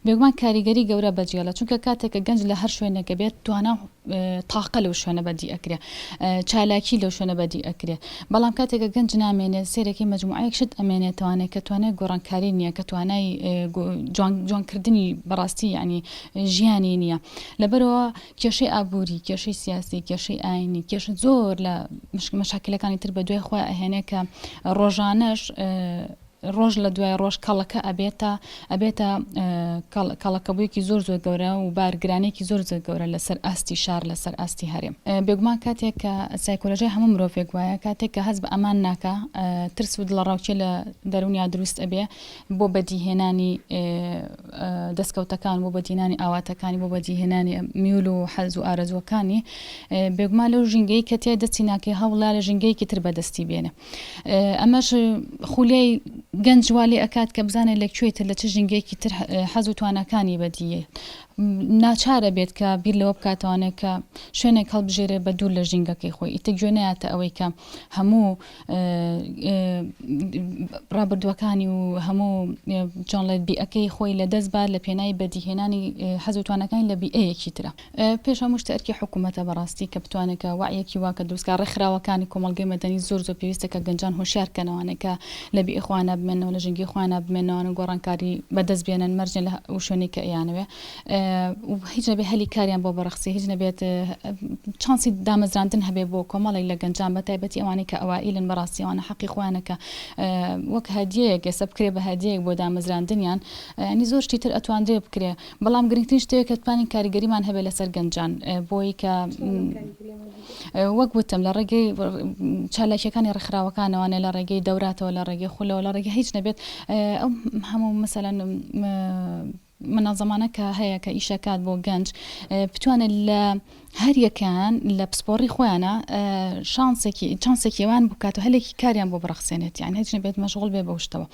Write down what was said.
بێگومان کاریگەری گەورە بەجێڵە چونکە کاتێک کە گەنج لە هەر شوێنێکە بێت توانا و تاقە لەو شوێنە بەدی ئەکرێ چالاکی لەو شوێنە بەدی ئەکرێ بەڵام کاتێک کە گەنج نامێنێت سێرەکی مەجموعەیەک شت ئەمێنێتوانێت کە توانای گۆڕانکاری نییە کە توانای جوانکردنی بەڕاستی یعنی ژیانی نییە لەبەرەوە کێشەی ئابووری کێشەی سیاسی کێشەی ئاینی کێشە زۆر لە مشاکلەکانی تر بە دوای خۆی ئەهێنێ کە ڕۆژانەش ڕۆژ لە دوای ڕۆژ کەڵەکە ئەبێتە ئەبێتە کەڵەکەبوویەکی زۆر زۆر گەورە و بارگرانێکی زۆر زۆر گەورە لەسەر ئاستی شار لەسەر ئاستی هەرێم. بێگومان کاتێک کە سایکۆلۆژیای هەموو مرۆڤێک وایە کاتێک کە هەست بە ئەمان ناکا ترس و دڵەڕاوکێ لە دەروونیا دروست ئەبێ بۆ بەدیهێنانی دەستکەوتەکان بۆ بەدیهێنانی ئاواتەکانی بۆ بەدیهێنانی میول و حەز و ئارەزووەکانی بێگومان لەو ژینگەی کە تێ دەستی ناکەی هەوڵا لە ژینگەیەکی تر بەدەستی بێنێ. ئەمەش خولیای گەنج وا لێ ئەکات کە بزانێت لە کوێی تر لە چ ژینگەیەکی تر حەز و تواناکانی بەدییە ناچارە بێت کە بیر لەوە بکاتەوانێ کە شوێنێک هەڵبژێرێ بە دوور لە ژینگەکەی خۆی ئیتر گوێ نەیاتە ئەوەی کە هەموو ڕابردووەکانی و هەموو جۆنڵێت بیئەکەی خۆی لە دەست بات لە پێناوی بەدیهێنانی حەز و تواناکانی لە بیئەیەکی ترە. پێش هەموو شتێ ئەرکی حکوومەتە بەڕاستی کە بتوانێت کە وەعیەکی وا کە دروست کا ڕێکخراوەکانی کۆمەڵگەی مەدەنی زۆر زۆر پێویستە کە گەنجان هۆشیار کەنەوانێ کە لە بیئەی خۆیانا بمێنەوە لە ژینگەی خۆیانا بمێنەوە و گۆڕانکاری بەدەست بێنن مەرج نیە لە ئەو شوێنەی کە ئەیانەوێ و هیچ نەبێ هەلی کاریان بۆ بڕەخسێ هیچ نەبێت چانسی دامەزراندن هەبێ بۆ کۆمەڵێک لە گەنجان بە تایبەتی ئەوانەی کە ئەوائیلن بەڕاستی ئەوانە حەقی خۆیانە کە وەک هەدیەیەک ئێستا بکرێ بە هەدیەیەک بۆ دامەزراندنیان ینی زۆر شتی تر ئەتواندرێ بکرێ بەڵام گرنگترین شتەیە کە توانین کاریگەریمان هەبێت لەسەر گەنجان بۆی کە وەک وتم لە ڕێگەی چالاکیەکانی ڕێکخراوەکانەوانێ لە ڕێگەی دەوراتەوە لە ڕێگەی خولەوە لە ڕێگەی هیچ نەبێت ئەو هەموو مەسەلەن منەزەمانە کە هەیە کە ئیشەکات بۆ گەنج بتوانێت لە هەریەکەیان لە پسپۆڕی خۆیانە شانسێکی چانسێکی ئەوان بکات و هەلێکی کاریان بۆ بڕەخسێنێت یان هیچ نەبێت مەشغوڵ بێ بەو شتەوە.